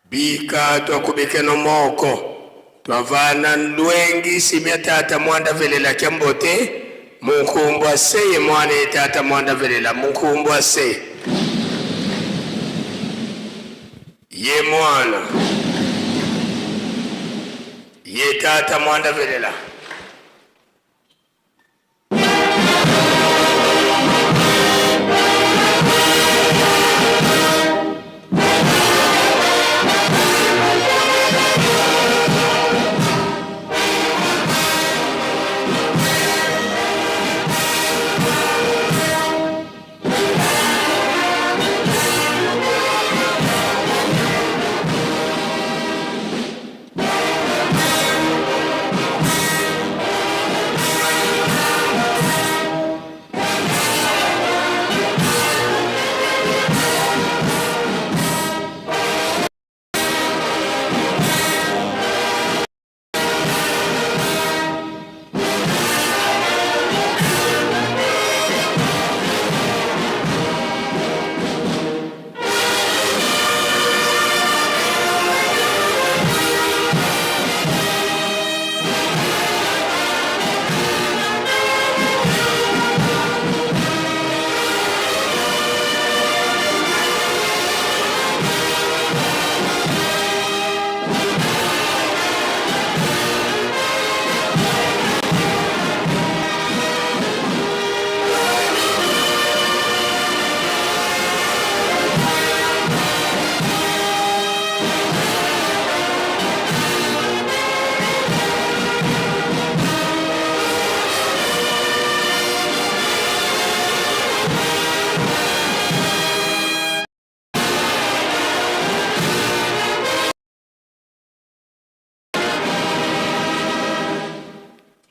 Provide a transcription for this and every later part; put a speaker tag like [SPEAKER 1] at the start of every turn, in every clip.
[SPEAKER 1] Bika twakubikeno moko twavana lwengi simya tata mwanda velela kya mbote munkumbwa seye mwana ye tata mwanda velela munkumbwa se ye mwana ye tata mwanda velela.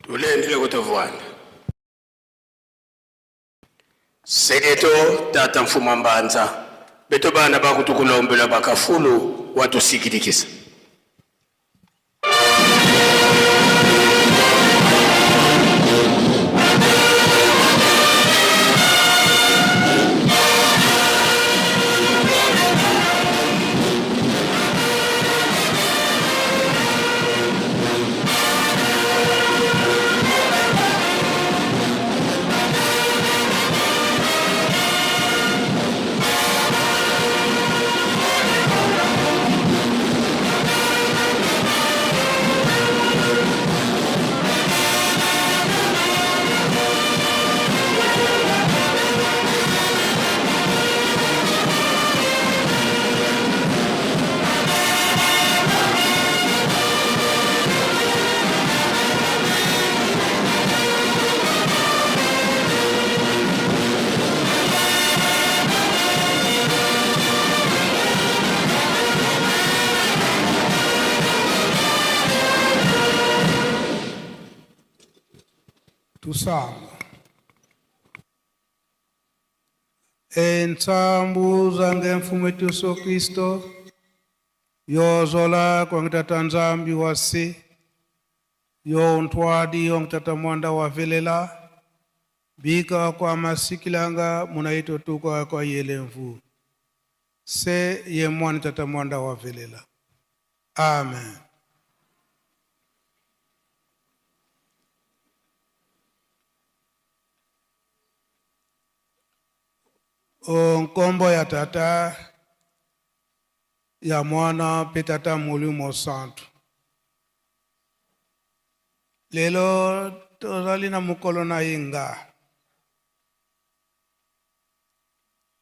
[SPEAKER 1] Tulendile kutovwana seketo tata mfuma mbanza beto bana bakutukulombela bakafulu watusikilikisa.
[SPEAKER 2] Tusamba. Entsambu zange mfumu wetu Yesu Kristo yozola kwangitata Nzambi wasi yo ntwadi yo ngitata mwanda wa velela bika kwa masikilanga munaito tuka kwa yele mvu se ye mwana tata mwanda wa velela. Amen. O nkombo ya tata ya mwana mpe tata molimo santu. Lelo tozali na mokolo na yenga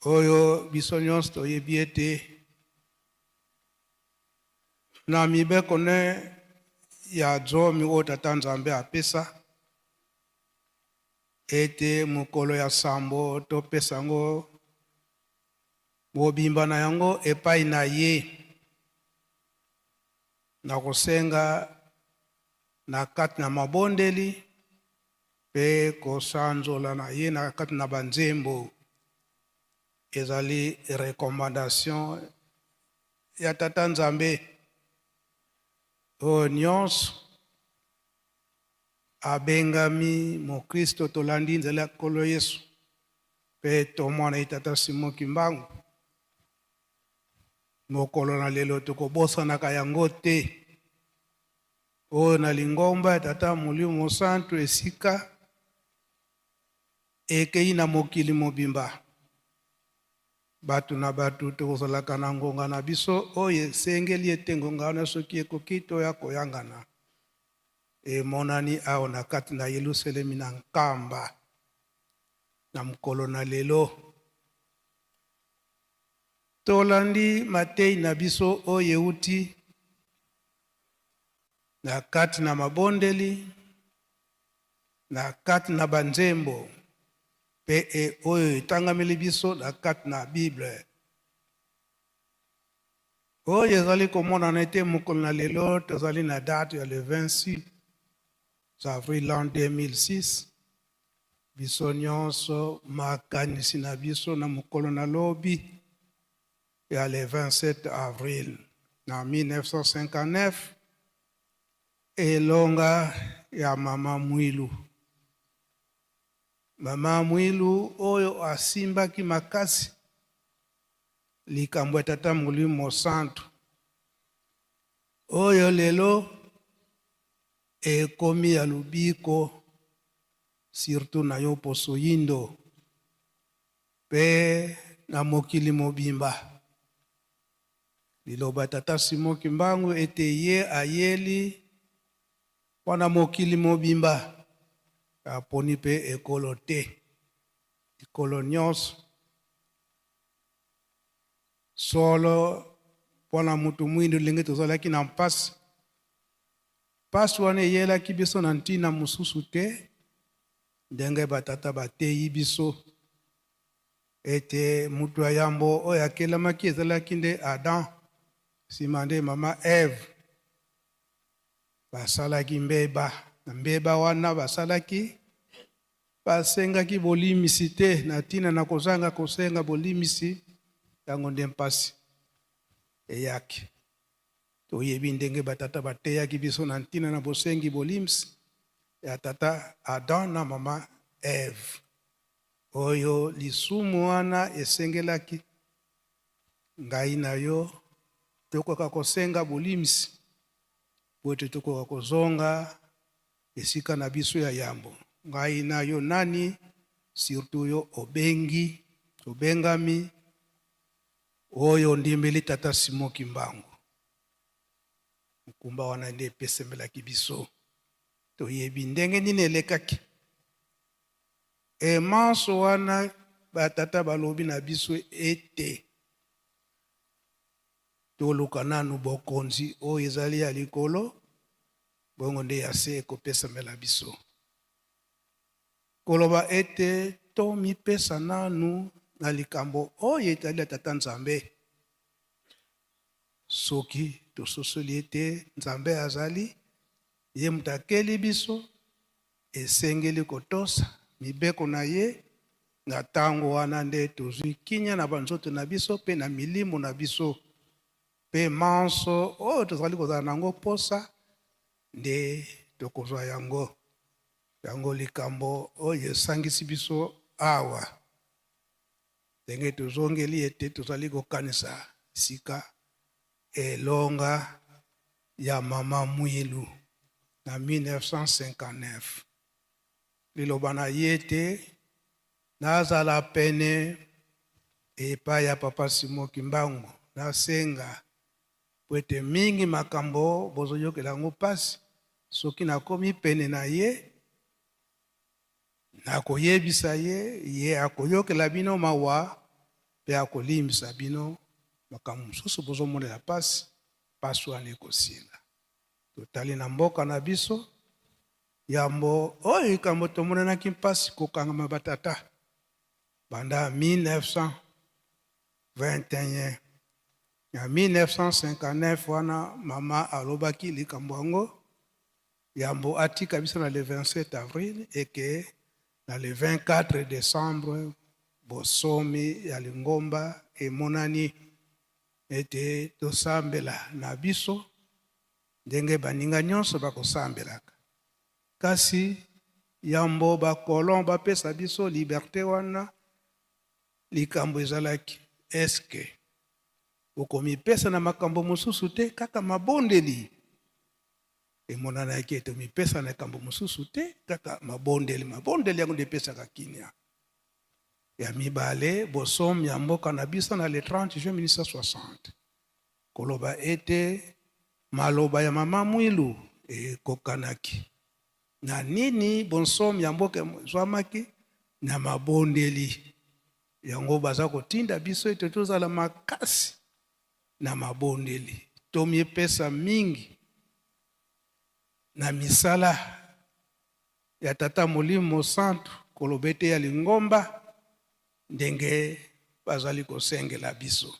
[SPEAKER 2] oyo biso nyonso toyebi ete na mibeko ne ya zomi oyo tata Nzambe apesa ete mokolo ya sambo topesa yango mobimba na yango epai na ye na kosenga na kati na mabondeli mpe kosanzola na ye na kati na banzembo. Ezali recommandation ya tata Nzambe oyo nyonso abengami mokristo tolandi nzela ya Nkolo Yesu mpe tomona ye tata Simon Kimbangu. Mokolo na lelo tokobosanaka yango te. Oyo na lingomba ya Tata Molimo Mosantu esika ekei na mokili mobimba. Bato na bato tokozalaka na ngonga na biso oyo esengeli ete ngonga wana soki ekoki toya koyangana. Emonani awa na kati na Yelusalemi na Nkamba na mokolo na lelo. Tolandi mateyi na biso oyo euti na kati na mabondeli, na kati na banzembo mpe e oyo etangameli biso na kati na Bible. Oyo ezali komonana ete mokolo na lelo tozali na date ya le 26 avril l'an 2006, biso nyonso makanisi na biso na mokolo na lobi ya le 27 avril na 1959, elonga ya Mama Mwilu. Mama Mwilu oyo asimbaki makasi likambo ya Tata Molimo Mosantu, oyo lelo ekomi ya lobiko, surtout na yo poso yindo mpe na mokili mobimba. Liloba Tata Simon Kimbangu ete ye ayeli mpo na mokili mobimba, aponi mpe ekolo te, ekolo nyonso. Solo mpo na moto mwindu, ndenge tozalaki na mpasi, mpasi wana eyelaki biso na ntina mosusu te, ndenge batata bateyi biso ete moto ya yambo oyo akelamaki ezalaki nde Adam, nsima nde mama Eve. Basalaki mbeba, na mbeba wana basalaki, basengaki bolimisi te. Na ntina na kozanga kosenga bolimisi yango nde mpasi eyaki. Toyebi ndenge batata bateyaki biso na ntina na bosengi bolimisi ya tata Adam na mama Eve, oyo lisumu wana esengelaki ngai na yo tokoka kosenga bolimisi po ete tokoka kozonga esika na biso ya yambo. Ngai na yo nani, surtout yo obengi, obengami, oyo ondimeli Tata Simon Kimbangu, mokumba wana nde epesemelaki biso. Toyebi ndenge nini elekaki emanso wana. Batata balobi na biso ete toluka nanu bokonzi oyo ezali ya likolo, bongo nde ya se ekopesamela biso. Koloba ete tomipesa nanu na likambo oyo etali ya Tata Nzambe. Soki tososoli ete Nzambe azali, ye moto akeli biso, esengeli kotosa mibeko na ye. Na ntango wana nde tozwi kimia na banzoto na biso mpe na milimo na biso, mpe manso oyo tozali kozala nango posa nde tokozwa yango. Yango likambo oyo esangisi biso awa, ndenge tozongeli ete tozali kokanisa sika elonga ya Mama Mwilu na 1959. Liloba na ye ete nazala pene epai ya Papa Simon Kimbangu, nasenga po ete mingi makambo bozoyokela yango mpasi, soki nakomi pene na ye, nakoyebisa ye, ye akoyokela bino mawa mpe akolimbisa bino makambo mosusu bozomonela mpasi, mpasi wana ekosila. Totali na mboka na biso yambo oyo likambo tomonanaki mpasi kokangama batata banda 1921. Na 1959 wana mama alobaki likambo yango yambo atika biso na le 27 avril, eke na le 24 décembre bosomi ya lingomba emonani, ete tosambela na biso ndenge baninga nyonso bakosambelaka. Kasi yambo bacolon bapesa biso liberté wana, likambo ezalaki: eske Okomipesa na makambo mosusu te, kaka mabondeli. Emonanaki ete omipesa na likambo mosusu te, kaka mabondeli. Mabondeli yango nde epesaka kimia. Ya mibale, bosomi ya mboka na biso na le 30 juin 1960. Koloba ete maloba ya mama Mwilu ekokanaki na nini? Bonsomi ya mboka ezwamaki na mabondeli. Yango baza kotinda biso ete tozala makasi na mabondeli, tomipesa mingi na misala ya Tata Molimo Mosantu, koloba ete ya lingomba ndenge bazali kosengela biso.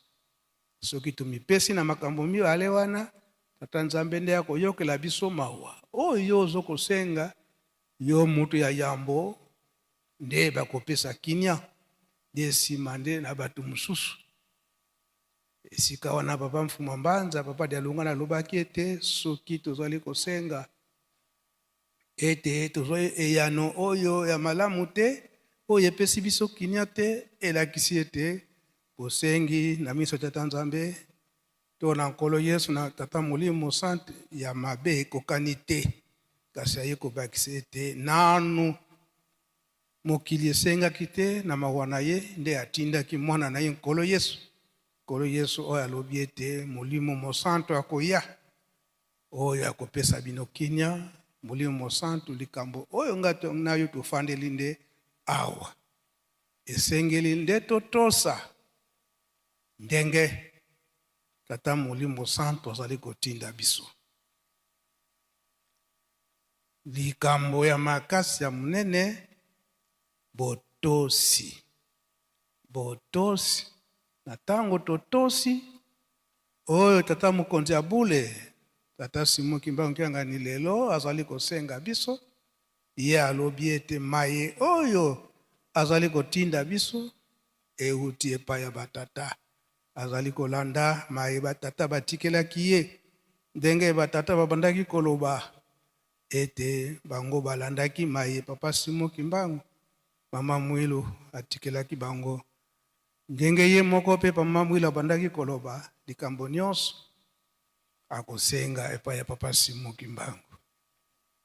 [SPEAKER 2] Soki tomipesi na makambo mibale wana, Tata Nzambe nde akoyokela biso mawa. Oyo ozo kosenga yo mutu ya yambo nde bakopesa kimia, nde nsima nde na bato mosusu. Esika wana Papa Mfuma Mbanza, Papa Dialungana alobaki ete soki tozali kosenga ete tozwa eyano oyo ya malamu te, oyo epesi biso kimia te, elakisi ete bosengi na miso ya Tata Nzambe to na Nkolo Yesu na Tata Molimo Mosantu ya mabe ekokani te. Kasi aye kobakisa ete nanu mokili esengaki te, na mawa na ye nde atindaki mwana na ye Nkolo Yesu. Nkolo Yesu oyo alobi ete Molimo Mosantu akoya, oyo akopesa bino kimia. Molimo Mosantu, likambo oyo nga na yo tofandeli nde awa, esengeli nde totosa ndenge Tata Molimo Mosantu azali kotinda biso. Likambo ya makasi ya monene, botosi. Botosi. Na ntango totosi oyo Tata Mokonzi ya bule, Tata Simon Kimbangu Kiangani lelo azali kosenga biso, ye alobi ete maye oyo azali kotinda biso euti epai ya batata. Azali kolanda maye batata batikelaki ye, ndenge batata babandaki koloba ete bango balandaki maye Papa Simon Kimbangu, Mama Mwilu atikelaki bango, ndenge ye moko mpe Mama Mwilu abandaki koloba likambo nyonso akosenga epai ya Papa Simon Kimbangu,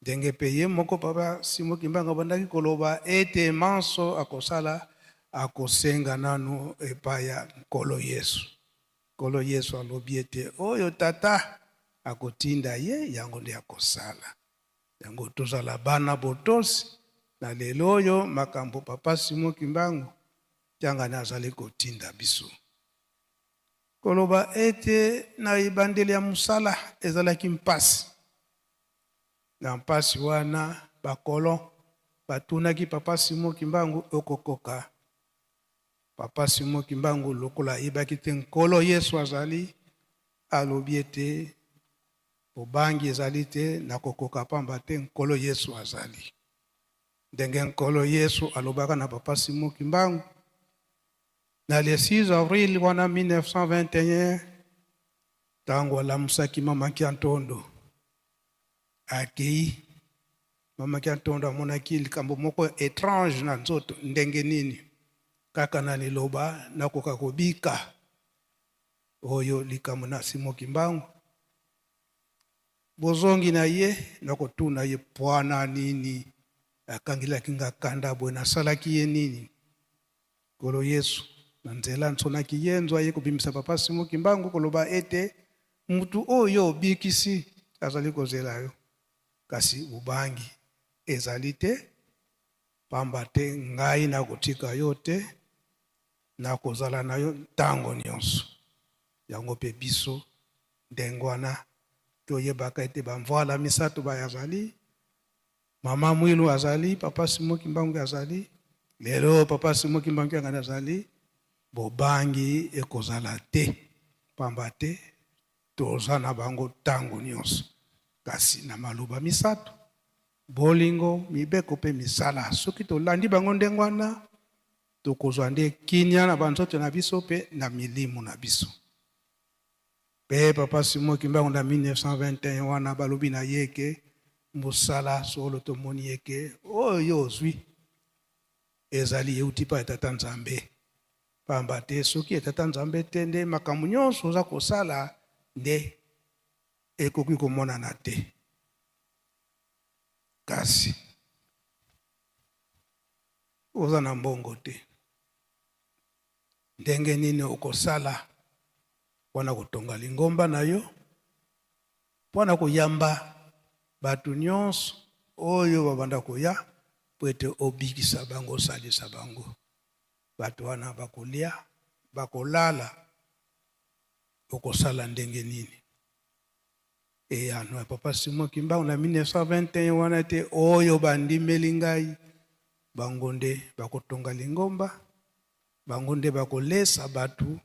[SPEAKER 2] ndenge mpe ye moko Papa Simon Kimbangu abandaki koloba ete manso akosala akosenga nanu epai ya Nkolo Yesu. Nkolo Yesu alobi ete oyo Tata akotinda ye, yango nde akosala. Yango tozala bana botosi na lelo oyo makambo Papa Simon Kimbangu Kiangani azali kotinda biso. Koloba ete na ebandeli ya mosala ezalaki mpasi. Na mpasi wana bakolon batunaki Papa Simon Kimbangu, okokoka? Papa Simon Kimbangu lokola ayebaki te Nkolo Yesu azali, alobi ete bobangi ezali te, nakokoka pamba te Nkolo Yesu azali. Ndenge Nkolo Yesu alobaka na Papa Simon Kimbangu na le 6 avril wana 1921, ntango alamusaki Mama Kiantondo akei, Mama Kiantondo amonaki likambo moko étrange na nzoto. Ndenge nini kaka na liloba nakoka kobika? Oyo likambo na Simon Kimbangu. Bozongi na ye, nakotuna ye pwana nini akangelaki nga kanda boye, nasalaki ye nini? Nkolo Yesu na nzela nsonaki ye nzwa ye kobimisa Papa Simon Kimbangu, koloba ete mutu oyo obikisi azali kozela yo, kasi bobangi ezali te, pamba te ngai nakotika yo te, nakozala na yo ntango nyonso. Yango mpe biso ndenge wana toyebaka ete bamvwala misato bayazali, Mama Mwilu azali, Papa Simon Kimbangu azali, lelo Papa Simon Kimbangu Kiangani azali. Bobangi ekozala te, pamba te toza na bango ntango nyonso. Kasi na maloba misato, bolingo, mibeko mpe misala, soki tolandi bango ndenge wana, tokozwa nde kimia na banzoto na biso mpe na milimo na biso. Mpe Papa Simon Kimbangu na 1921 wana balobi na ye ke mosala solo tomoni ye ke oyo ozwi ezali euti pa ya Tata Nzambe. Pamba te soki ya Tata Nzambe te nde makambo nyonso oza kosala nde ekoki komonana te. Kasi oza na mbongo te, ndenge nini okosala mpo na kotonga lingomba na yo, mpo na koyamba bato nyonso oyo babanda koya mpo ete obikisa bango, osalisa bango? Bato wana bakolia, bakolala, okosala ndenge nini? Eyano ya Papa Simon Kimbangu na 1921 wana ete oyo bandimeli ngai, bango nde bakotonga lingomba, bango nde bakolesa bato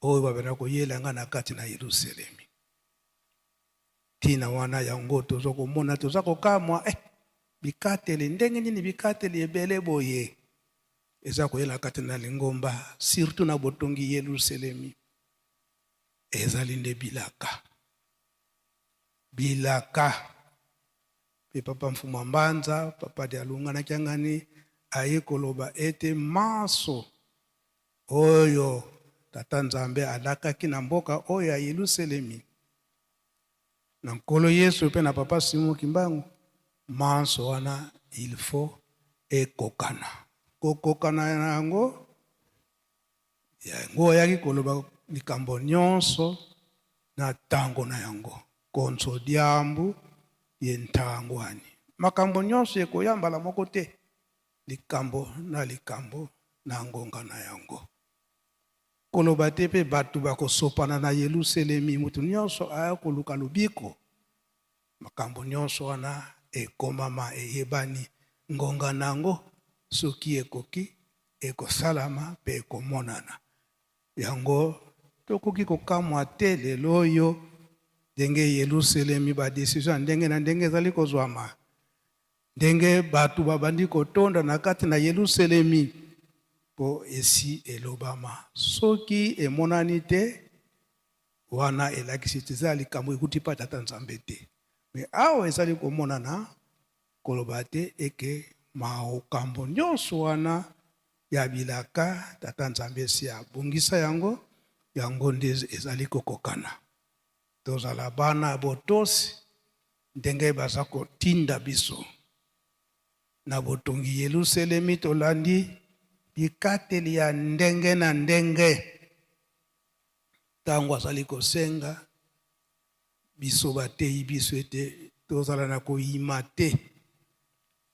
[SPEAKER 2] oyo babanda koyela ngai na kati na Yerusalemi. Ntina wana yango toza komona, toza kokamwa, bikateli ndenge nini, bikateli ebele boye eza koyela kati na lingomba, surtout na botongi Yerusalemi. Ezali nde bilaka, bilaka. Mpe Papa Mfuma Mbanza, Papa Dialunga na Kiangani aye koloba ete manso oyo Tata Nzambe alakaki na mboka oyo ya Yelusalemi na Nkolo Yesu mpe na Papa Simon Kimbangu, manso wana il faut ekokana. Kokokana na yango, yango ayaki koloba likambo nyonso na ntango na yango, konso diambu ye ntango wani. Makambo nyonso ekoya mbala moko te, likambo na likambo na ngonga na yango. Koloba te mpe bato bakosopana na Yelusalemi, moto nyonso aya koluka lobiko. Makambo nyonso wana ekomama, eyebani ngonga na yango, soki ekoki ekosalama mpe ekomonana. Yango tokoki kokamwa te lelo oyo ndenge Yelusalemi ba decision ya ndenge na ndenge ezali kozwama, ndenge bato babandi kotonda na kati na Yelusalemi, mpo esi elobama. Soki emonani te, wana elakisi ete eza likambo ekuti mpa Tata Nzambe te. Me awa ezali komonana, koloba te eke makambo nyonso wana ya bilaka Tata Nzambe esi abongisa yango, yango nde ezali kokokana. Tozala bana ya botosi ndenge baza kotinda biso na botongi Yelusalemi. Tolandi bikateli ya ndenge na ndenge ntango azali kosenga biso, bateyi biso ete tozala na koyima te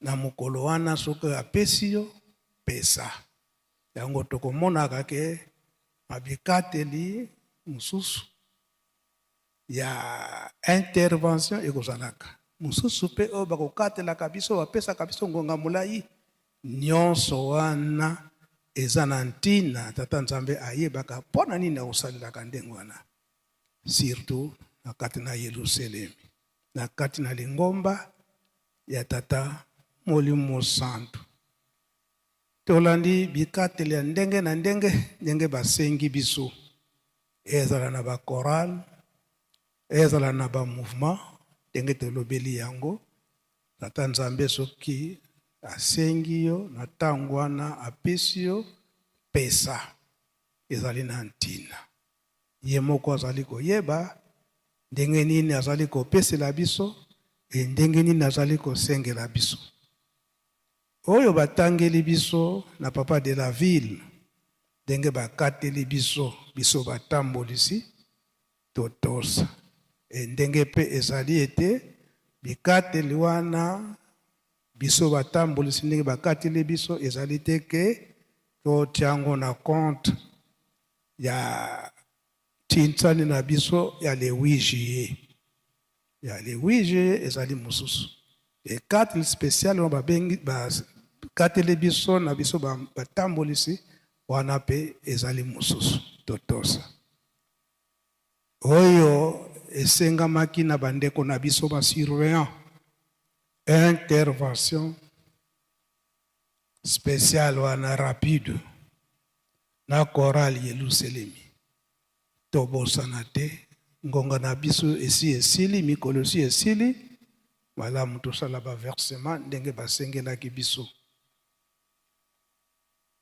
[SPEAKER 2] na mokolo wana. Soki apesi yo, pesa yango. Tokomonaka ke mabikateli mosusu ya intervention ekozalaka mosusu mpe oyo bakokatelaka biso, bapesaka biso ngonga molai. Nyonso wana eza na ntina. Tata Nzambe ayebaka mpo na nini akosalelaka ndenge wana, surtout na kati na Yelusalemi, na kati na lingomba ya Tata Molimo Santu. Tolandi bikateli ya ndenge na ndenge, ndenge basengi biso, ezala na bachorale, ezala na bamouvement, ndenge tolobeli yango. Tata Nzambe soki asengi yo na ntango wana, apesi yo, pesa. Ezali na ntina. Ye moko azali koyeba ndenge nini azali kopesela biso e ndenge nini azali kosengela biso. Oyo batangeli biso na Papa de la Ville, ndenge bakateli biso, biso batambolisi totosa. E ndenge mpe ezali ete bikateli wana, biso batambolisi, ndenge bakateli biso, ezali te ke totia yango na compte ya tinsani na biso ya le 8 juillet. Ya le 8 juillet ezali mosusu. Ekateli spécial oyo babengi bakateli biso na biso batambolisi wana mpe ezali mosusu. Totosa oyo esengamaki na bandeko na biso basurveillant, intervention spéciale wana rapide na chorale Yelusalemi. Tobosana te, ngonga na biso esi esili, mikolo esi esili. Malamu tosala baversement ndenge basengelaki biso.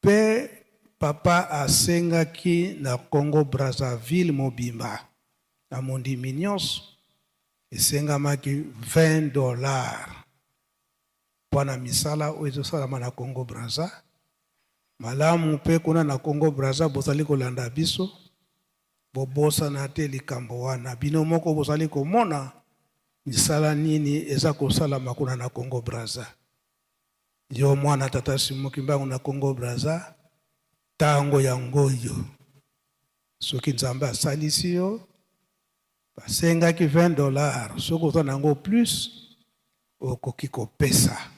[SPEAKER 2] Mpe Papa asengaki na Congo Brazzaville mobimba na mondimi nyonso, esengamaki 20 dollars mpo na misala oyo ezosalama na Congo Brazza. Malamu mpe kuna na Congo Brazza bozali kolanda biso, bobosana te likambo wana. Bino moko bozali komona misala nini eza kosalama kuna na Congo Brazza. Yo mwana tata Simon Kimbangu na Congo Brazza, tango yango oyo soki Nzambe asalisi yo, basengaki 20 dollars, soki oza na yango plus okoki kopesa.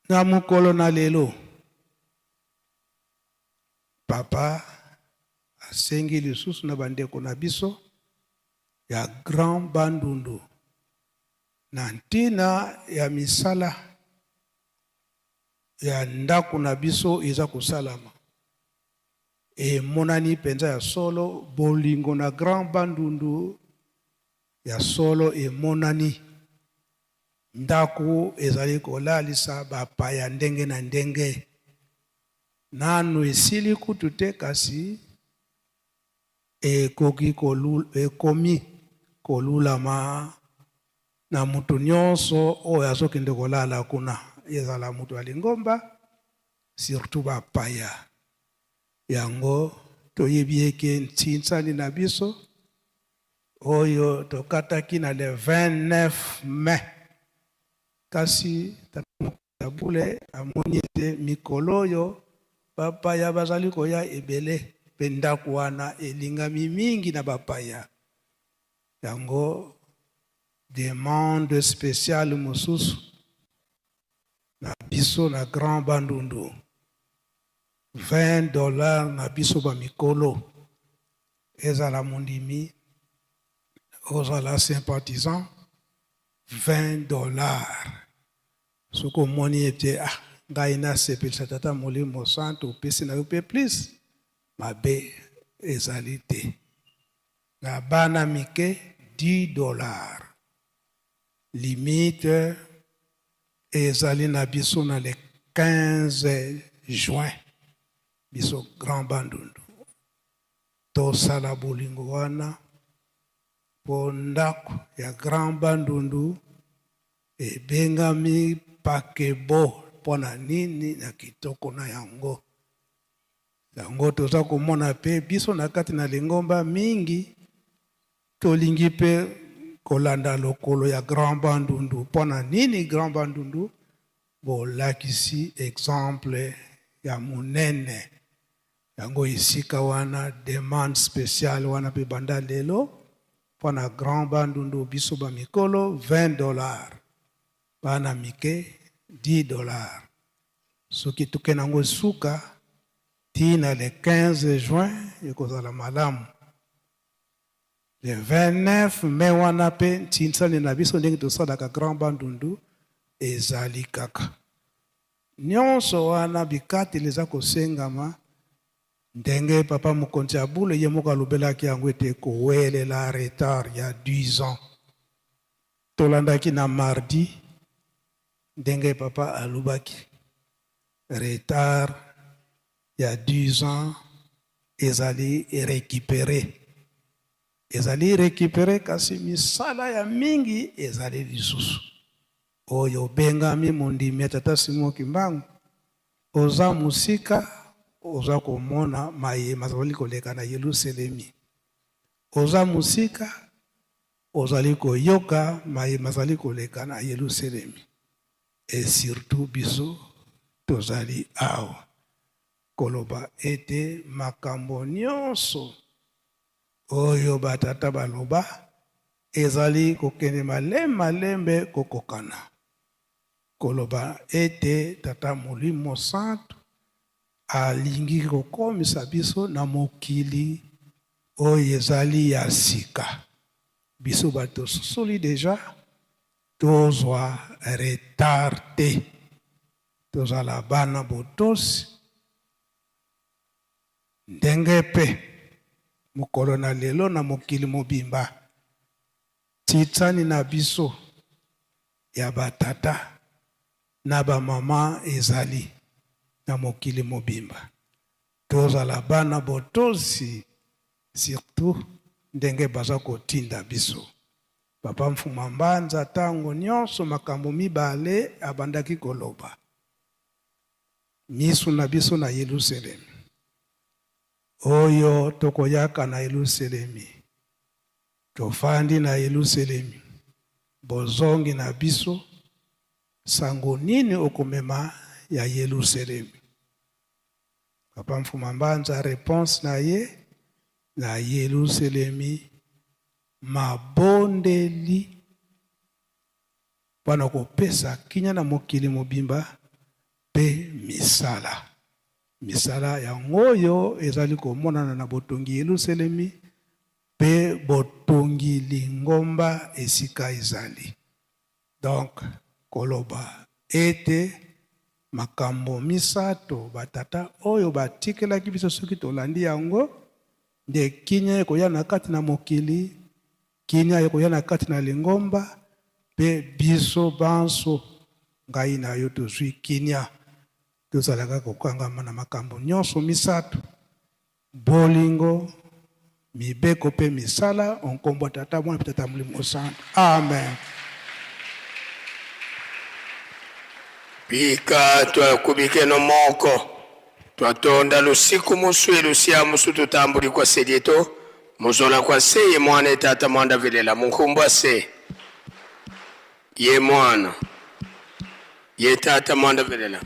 [SPEAKER 2] Na mokolo na lelo, Papa asengi lisusu na bandeko na biso ya Grand Bandundu na ntina ya misala ya ndako na biso eza kosalama. Emonani mpenza ya solo bolingo na Grand Bandundu ya solo emonani. Ndako ezali kolalisa bapaya ndenge na ndenge. Nanu esili kutu te, kasi ekoki ekomi kolulama na mutu nyonso oyo azokende kolala kuna, ezala mutu ya lingomba, surtout bapaya. Yango toyebi eke ntinsani na biso oyo tokataki na le 29 mai, kasi tata Bule amoni ete mikolo oyo bapaya bazali koya ebele mpe ndako wana elingami mingi na bapaya. Yango demande spéciale mosusu na biso na Grand Bandundu, 20 dollars na biso ba mikolo, ezala mondimi ozala sympathisant, 20 dollars. Soki omoni ete ah, ngai nasepelisa tata Molimo Santu, opesi na yo mpe plus, mabe ezali te. Na bana mike 10 dollars. Limite ezali na biso na le 15 juin, biso Grand Bandundu tosala bolingo wana po ndako ya Grand Bandundu ebengami pakebo mpo na nini na kitoko na yango. Yango toza komona pe biso na kati na lingomba mingi tolingi pe kolanda lokolo ya Grand Bandundu. Mpo na nini Grand Bandundu bolakisi exemple ya monene yango esika wana, demande spéciale wana pe banda lelo mpo na Grand Bandundu biso ba mikolo 20 dollars, bana mike 10 dollars. Soki toke nango suka ti na le 15 juin ekozala malamu. Le 29 mai wana pe ntinsani na biso ndenge tosalaka Grand Bandundu ezali kaka nyonso wana bikateli eza kosengama ndenge papa mokonzi ya bule ye moko alobelaki yango ete kowelela retard ya 10 ans. Tolandaki na mardi ndenge papa alobaki retard ya 10 ans ezali récupéré, ezali récupéré, kasi misala ya mingi ezali lisusu. Oyo obengami mondimi ya tata Simon Kimbangu, oza mosika, oza komona maye mazali koleka na Yelusalemi, oza mosika, ozali koyoka maye mazali koleka na Yelusalemi. Et surtout biso tozali awa koloba ete makambo nyonso oyo batata baloba ezali kokende malembe malembe kokokana. Koloba ete tata Molimo Santu alingi kokomisa biso na mokili oyo ezali ya sika. Biso bato tososoli deja, tozwa retard te, tozala bana botosi ndenge pe mokolo na lelo na mokili mobimba titani na biso ya batata na bamama ezali. na mokili mobimba. Tozala bana botosi surtout ndenge baza kotinda biso. Papa Mfuma Mbanza tango nionso makambo mibale abandaki koloba. Misu na biso na Yelusalemi. Oyo tokoyaka na Yelusalemi. Tofandi na Yelusalemi. Bozongi na biso, sango nini okomema ya Yelusalemi? Papa Mfuma Mbanza reponse na ye na Yelusalemi mabondeli mpo na kopesa kimia na mokili mobimba mpe misala. Misala yango oyo ezali komonana na botongi Yelusalemi mpe botongi lingomba esika ezali. Donc koloba ete makambo misato batata oyo batikelaki biso soki tolandi yango nde kimia ekoya na kati na mokili, kimia ekoya na kati na lingomba mpe biso banso ngai na yo tozwi kimia. Tozalaka kokangama na makambo nyonso misato, bolingo, mibeko mpe misala, o nkombo ya Tata, Mwana mpe Tata Molimo Mosantu. Amen.
[SPEAKER 1] Bika twakubikeno moko twatonda lusiku muswi lusia musu tutambuli kwa selieto muzola kwa se ye mwana etata mwanda velela munkumbwa se ye mwana ye tata mwanda velela.